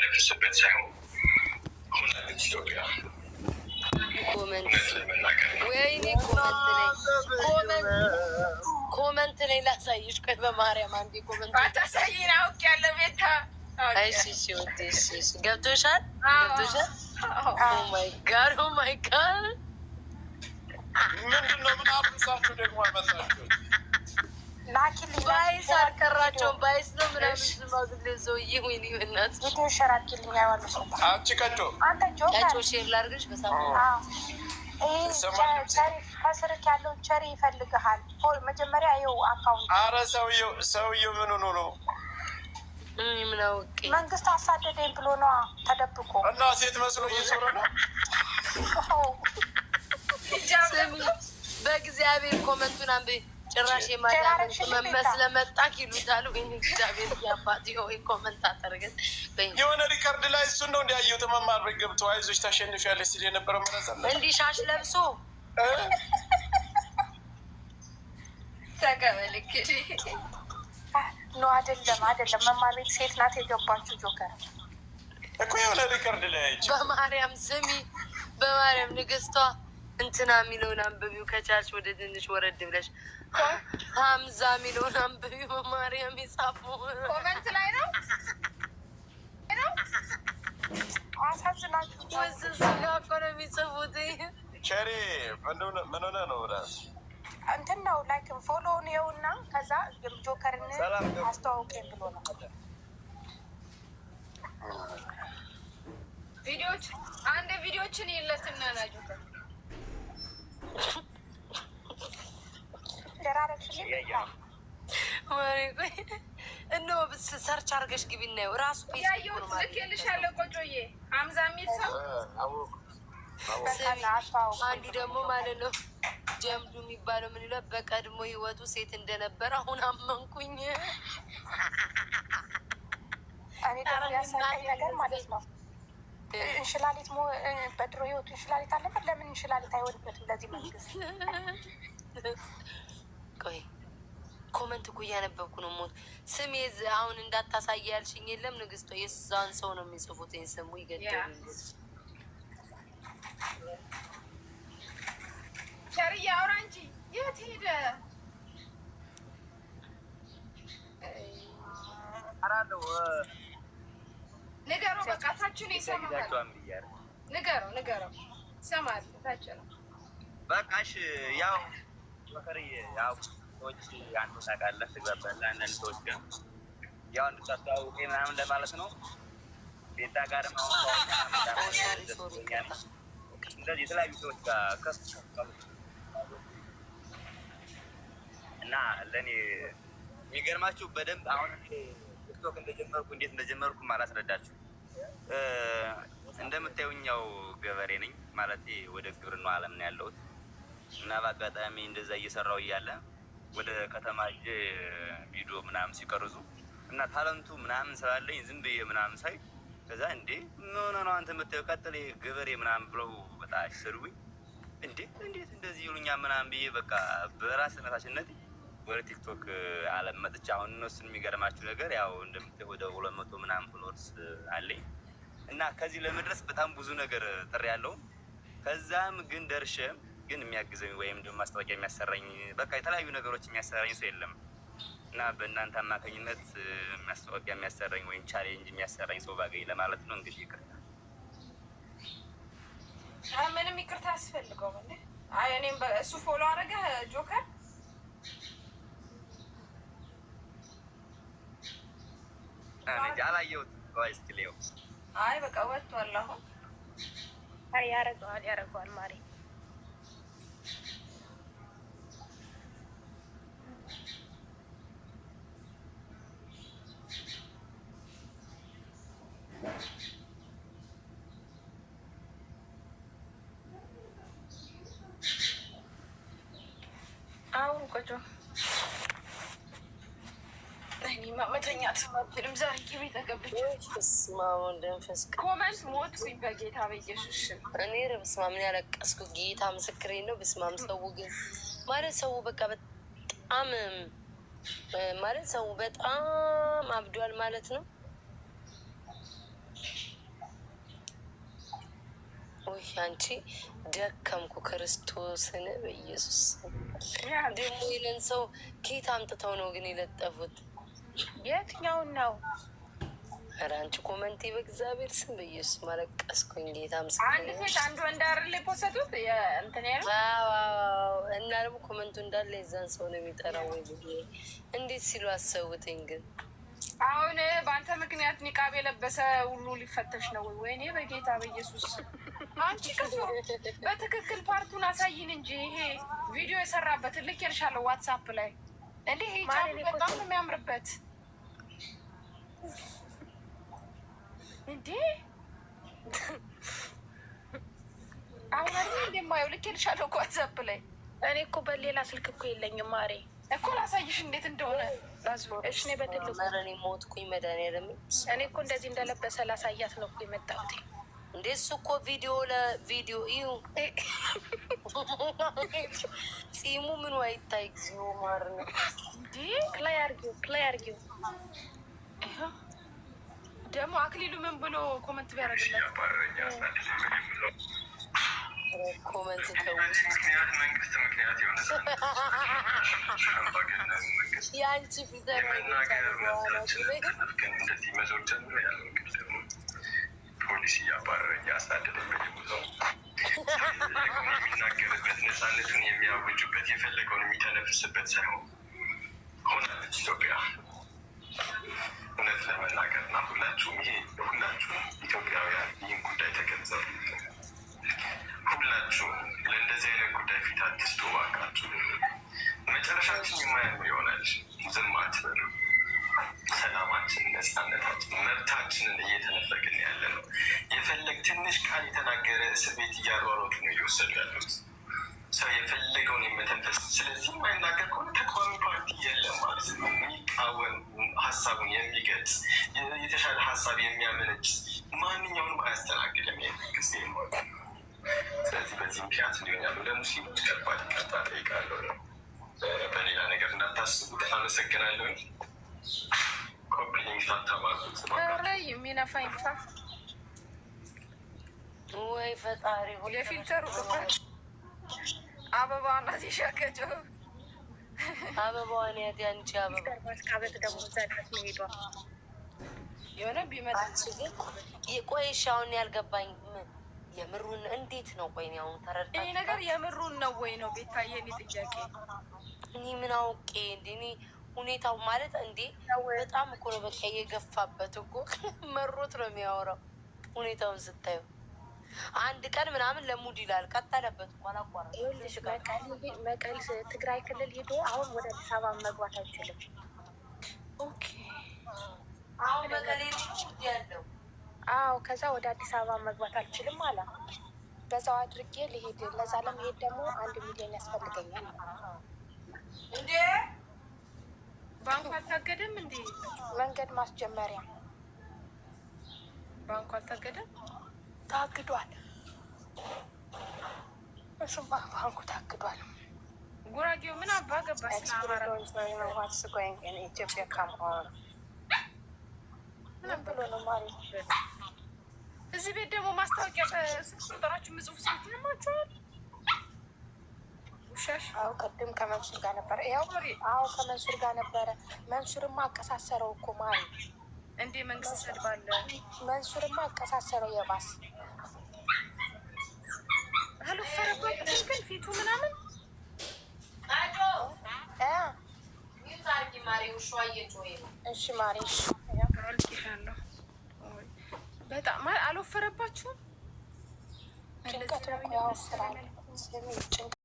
የሚተነፍስበት ሳይሆን ሆናለች ኢትዮጵያ። Comment እውነት ለመናገር ወይኔ፣ comment ላይ comment ላይ ላሳይሽ። ቆይ በማርያም አንዴ comment አታሳይን፣ አውቄያለሁ ቤታ። እሺ ውዴ፣ እሺ፣ ገብቶሻል፣ ገብቶሻል። Oh my God, oh my God. ምንድን ነው? ምን አብሳችሁ ደግሞ አመጣችሁት? ላኪልኝ። ባይስ አልቀራቸውም። ባይስ ነው ምናምን ሽማግሌ ሰውዬ። ወይኔ በእናትሽ። ቪዲዮ share አድርጊልኝ። አየዋለሁ ስመጣ። አንቺ ቀጮ። አንተ ጆከር። ቀጮ share ላድርግሽ በሳምንት። አዎ። ይሄ ቸሪ ከስርክ ያለውን ቸሪ ይፈልግሃል። መጀመሪያ ይኸው account። አረ ሰውየው ምን ሆኖ ነው? እኔ ምን አውቄ? መንግስት አሳደደኝ ብሎ ነዋ ተደብቆ። እና ሴት መስሎ እየዞረ ነው። ስሚ፣ በእግዚአብሔር comment ኡን አንብቢ። ጭራሽ የማዳምን ቅመም መስለህ መጣክ ይሉታል። ወይኔ እግዚአብሔር ያባት ወይ comment አጠርገን። የሆነ record ላይ እሱን ነው እንዲያየሁት። መማር ቤት ገብቶ አይዞሽ ታሸንፊያለሽ ሲል የነበረው መነጽር እንዲህ ሻሽ ለብሶ። ተቀበልክ። No፣ አይደለም አይደለም፣ መማር ቤት ሴት ናት የገባችው ጆከር። እኮ የሆነ record ላይ አይቼ። በማርያም ስሚ፣ በማርያም ንግስቷ እንትና የሚለውን አንብቢው ከቻልሽ፣ ወደ ትንሽ ወረድ ብለሽ ሀምዛ የሚለውን አንብቢው። በማርያም የጻፈው Comment ላይ ነው ነው። አሳዝናችሁ። ወዝ ስጋ እኮ ነው የሚጽፉት። ቸሪ ምን ሆነ ነው ራስ? እንትን ነው፣ like follow ውን ይኸውና፣ ከዛ ጆከርን አስተዋውቀኝ ብሎ ነው። ቪዲዮች አንድ ቪዲዮችን የለትና ና ጆከር። ደራረግሽልኝ። ወሬ ቆይ፣ እነሆ search አድርገሽ ግቢ እናየው ራሱ page። ያየሁት ልኬልሻለሁ። ቆጮዬ ሀምዛ የሚል ሰው። ስሚ፣ አንዱ ደግሞ ማለት ነው ጀምዱ የሚባለው ምን ይላል? በቀድሞ ህይወቱ ሴት እንደነበረ አሁን አመንኩኝ። እኔ ደግሞ ያሳቀኝ ነገር ማለት ነው እንሽላሊት በድሮ ህይወቱ እንሽላሊት አለበት። ለምን እንሽላሊት አይሆንበትም ለዚህ መንግስት? ቆይ comment እኮ እያነበብኩ ነው። ሞት ስም አሁን እንዳታሳይ ያልሽኝ የለም ንግስቷ፣ የዛን ሰው ነው የሚጽፉት። ስሙ ይገደሉ። ቸርዬ አውራ እንጂ የት ሄደ? አራለሁ። ንገረው፣ በቃ ታች ነው ይሰማሃል። ንገረው ንገረው፣ ይሰማል። ታች ነው። በቃ እሺ፣ ያው ጆከርዬ፣ ያው ሰዎች አንዱ ታውቃለህ፣ ትግባባለህ። አንዳንድ ሰዎች ጋር ያው እንድታስተዋውቀኝ ምናምን ለማለት ነው። ቤታ ጋርም አሁን እንደዚህ የተለያዩ ሰዎች ጋር ከፍ እና ለእኔ የሚገርማችሁ በደንብ አሁን ቲክቶክ እንደጀመርኩ እንዴት እንደጀመርኩ አላስረዳችሁ። እንደምታዩኝ ያው ገበሬ ነኝ፣ ማለት ወደ ግብርናው ዓለም ነው ያለሁት እና በአጋጣሚ እንደዛ እየሰራው እያለ ወደ ከተማ ሄጄ ቪዲዮ ምናምን ሲቀርጹ እና talent ኡ ምናምን ስላለኝ ዝም ብዬ ምናምን ሳይ ከዛ እንዴ ምን ሆነህ ነው አንተ የምታየው ቀጥል ገበሬ ምናምን ብለው በጣም ሲሰድቡኝ እንዴ እንዴት እንደዚህ ይሉኛል ምናምን ብዬ በቃ በራስ ተነሳሽነት ወደ ቲክቶክ አለም መጥቼ አሁን እነሱን የሚገርማችሁ ነገር ያው እንደምታየው ወደ 200 ምናምን followers አለኝ እና ከዚህ ለመድረስ በጣም ብዙ ነገር ጥሬ ያለው ከዛም ግን ደርሼ ግን የሚያግዘኝ ወይም ደግሞ ማስታወቂያ የሚያሰራኝ በቃ የተለያዩ ነገሮች የሚያሰራኝ ሰው የለም እና በእናንተ አማካኝነት ማስታወቂያ የሚያሰራኝ ወይም challenge የሚያሰራኝ ሰው ባገኝ ለማለት ነው። እንግዲህ ይቅርታ። ምንም ይቅርታ አያስፈልገውም። እንዴ አይ እኔም እሱ follow አደረገህ ጆከር? አላየሁትም። እስኪ ልየው። አይ በቃ ወጥቷል አሁን። ያደርገዋል ያደርገዋል ማሪ። አሁን ቆጮ እኔማ መተኛት አልችልም ዛሬ ግቢ ተገብቼ። በስመ አብ ወወልድ ወመንፈስ ቅዱስ። Comment ሞትኩኝ በጌታ በኢየሱስ ስም። እኔ ኧረ በስመ አብ ምን ያለቀስኩ ጌታ ምስክሬ ነው። በስመ አብ ሰው ግን ማለት ሰው በቃ በጣም ማለት ሰው በጣም አብዷል ማለት ነው። አንቺ ደከምኩ። ክርስቶስን በኢየሱስ ደግሞ ይህንን ሰው ከየት አምጥተው ነው ግን የለጠፉት? የትኛውን ነው? ኧረ አንቺ comment ኤ በእግዚአብሔር ስም በኢየሱስ ማለቀስኩኝ። ጌታ አንድ ሴት አንድ ወንድ አይደል የ post ቱት እንትን ያለው? እና ደግሞ comment ኡ እንዳለ የዛን ሰው ነው የሚጠራው። ወይ እንዴት ሲሉ አሰቡትኝ ግን አሁን በአንተ ምክንያት ኒቃብ የለበሰ ሁሉ ሊፈተሽ ነው ወይ? ወይኔ በጌታ በኢየሱስ። አንቺ ከቶ በትክክል part ኡን አሳይን እንጂ ይሄ ቪዲዮ የሰራበትን ልኬልሻለሁ ዋትሳፕ ላይ። እንዴ ሂጃቡ በጣም ነው የሚያምርበት። እንዴ አሁን አይደል እንደማየው ልኬልሻለሁ እኮ ዋትሳፕ ላይ። እኔ እኮ በሌላ ስልክ እኮ የለኝም ማሬ። እኮ ላሳይሽ እንዴት እንደሆነ። እሺ እኔ በትልቁ ኧረ እኔ ሞትኩኝ። መድኃኒዓለም እኔ እኮ እንደዚህ እንደለበሰ ላሳያት ነው እኮ የመጣሁት። እንዴ እሱ እኮ ቪዲዮ ለቪዲዮ እዩ ጺሙ ምኑ አይታይ። እግዚኦ ማርነ። እንዴ Play አርጊው፣ play አርጊው። ደግሞ አክሊሉ ምን ብሎ comment ቢያደርግለት? Comment ተው። ምክንያት መንግስት ምክንያት የሆነ መንግስት የአንቺ filter የመናገር መብታችንን ተነፍገን እንደዚህ መዞር ጀምሮ ያለው እንግዲህ ደግሞ ፖሊስ እያባረረ እያሳደደ በየቦታው የሚናገርበት ነፃነቱን የሚያውጁበት የፈለገውን የሚተነፍስበት ሳይሆን ሆናለች ኢትዮጵያ። እውነት ለመናገር እና ሁላችሁም ይሄ ሁላችሁም ኢትዮጵያውያን ይህን ጉዳይ ተገንዘቡ። ሁላችሁም ለእንደዚህ አይነት ጉዳይ ፊት አትስጡ እባካችሁ። መጨረሻችን የማያምር ይሆናል። ዝም አትበሉ። ሰላማችን፣ ነፃነታችን፣ መብታችንን እየተነፈግን ያለ ነው። የፈለግ ትንሽ ቃል የተናገረ እስር ቤት እያሯሯጡ ነው እየወሰዱ ያሉት ሰው የፈለገውን የመተንፈስ። ስለዚህ የማይናገር ከሆነ ተቃዋሚ ፓርቲ የለም ማለት ነው። የሚቃወም፣ ሀሳቡን የሚገልጽ፣ የተሻለ ሀሳብ የሚያመነጭ ማንኛውንም አያስተናግድም ይሄ መንግስት ማለት ነው። ስለዚህ በዚህ ምክንያት እንዲሆን ያሉ ለሙስሊሞች ከባድ ይቅርታ ጠይቃለሁ። በሌላ ነገር እንዳታስቡት። አመሰግናለሁ። Copy link ታታባሉት። ኧረ የሚነፋ ይንፋ። ወይ ፈጣሪ። የ filter ኡ ክፋት አበባ ናት የሻከጨው። አበባዋን ያት ያንቺ አበባ። ማስካበት ደግሞ እዛ ድረስ መሄዷ የሆነ ቢመጣ አንቺ ግን ቆይ እሺ፣ አሁን ያልገባኝ ምን የምሩን እንዴት ነው? ቆይ እኔ አሁን ተረድታ ይህ ነገር የምሩን ነው ወይ ነው ቤታዬ፣ የእኔ ጥያቄ። እኔ ምን አውቄ እንዴ? እኔ ሁኔታው ማለት እንዴ በጣም እኮ ነው በቃ የገፋበት እኮ መሮት ነው የሚያወራው። ሁኔታውን ስታዩ አንድ ቀን ምናምን ለ mood ይላል። ቀጠለበት እኮ አላቋረጠም። ይኸውልሽ መቀሌ ትግራይ ክልል ሄዶ አሁን ወደ አዲስ አበባ መግባት አይችልም። Okay። አሁን መቀሌ ነው ያለው። አዎ፣ ከዛ ወደ አዲስ አበባ መግባት አልችልም አለ። በዛው አድርጌ ልሄድ፣ ለዛ ለመሄድ ደግሞ 1 ሚሊዮን ያስፈልገኛል። እንዴ ባንኩ አልታገደም እንዴ? መንገድ ማስጀመሪያ። ባንኩ አልታገደም? ታግዷል። እሱማ ባንኩ ታግዷል። ጉራጌው ምን አባ ገባ ስለ አማራ? What's going in Ethiopia? Come on. ምን ብሎ ነው ማሪ? እዚህ ቤት ደግሞ ማስታወቂያ በስልክ ቁጥራችሁ ምጽፉ ሰዎች ይሰማችኋል። ውሻሽ። አዎ፣ ቅድም ከመንሱር ጋር ነበረ። ያው አዎ፣ ከመንሱር ጋር ነበረ። መንሱርማ አቀሳሰረው እኮ ማሪ። እንዴ መንግስት ሰድባለ። መንሱርማ አቀሳሰረው የባስ። አልወፈረባችሁም ግን ፊቱ ምናምን? እ Mute አድርጊ ማሪ፣ ውሻዋ እየጮኸ ነው። እሺ ማሪ። አልቄሻለሁ። በጣም አልወፈረባችሁም? ጭንቀቱ እኮ ያወፍራል። ስሚ ጭንቀት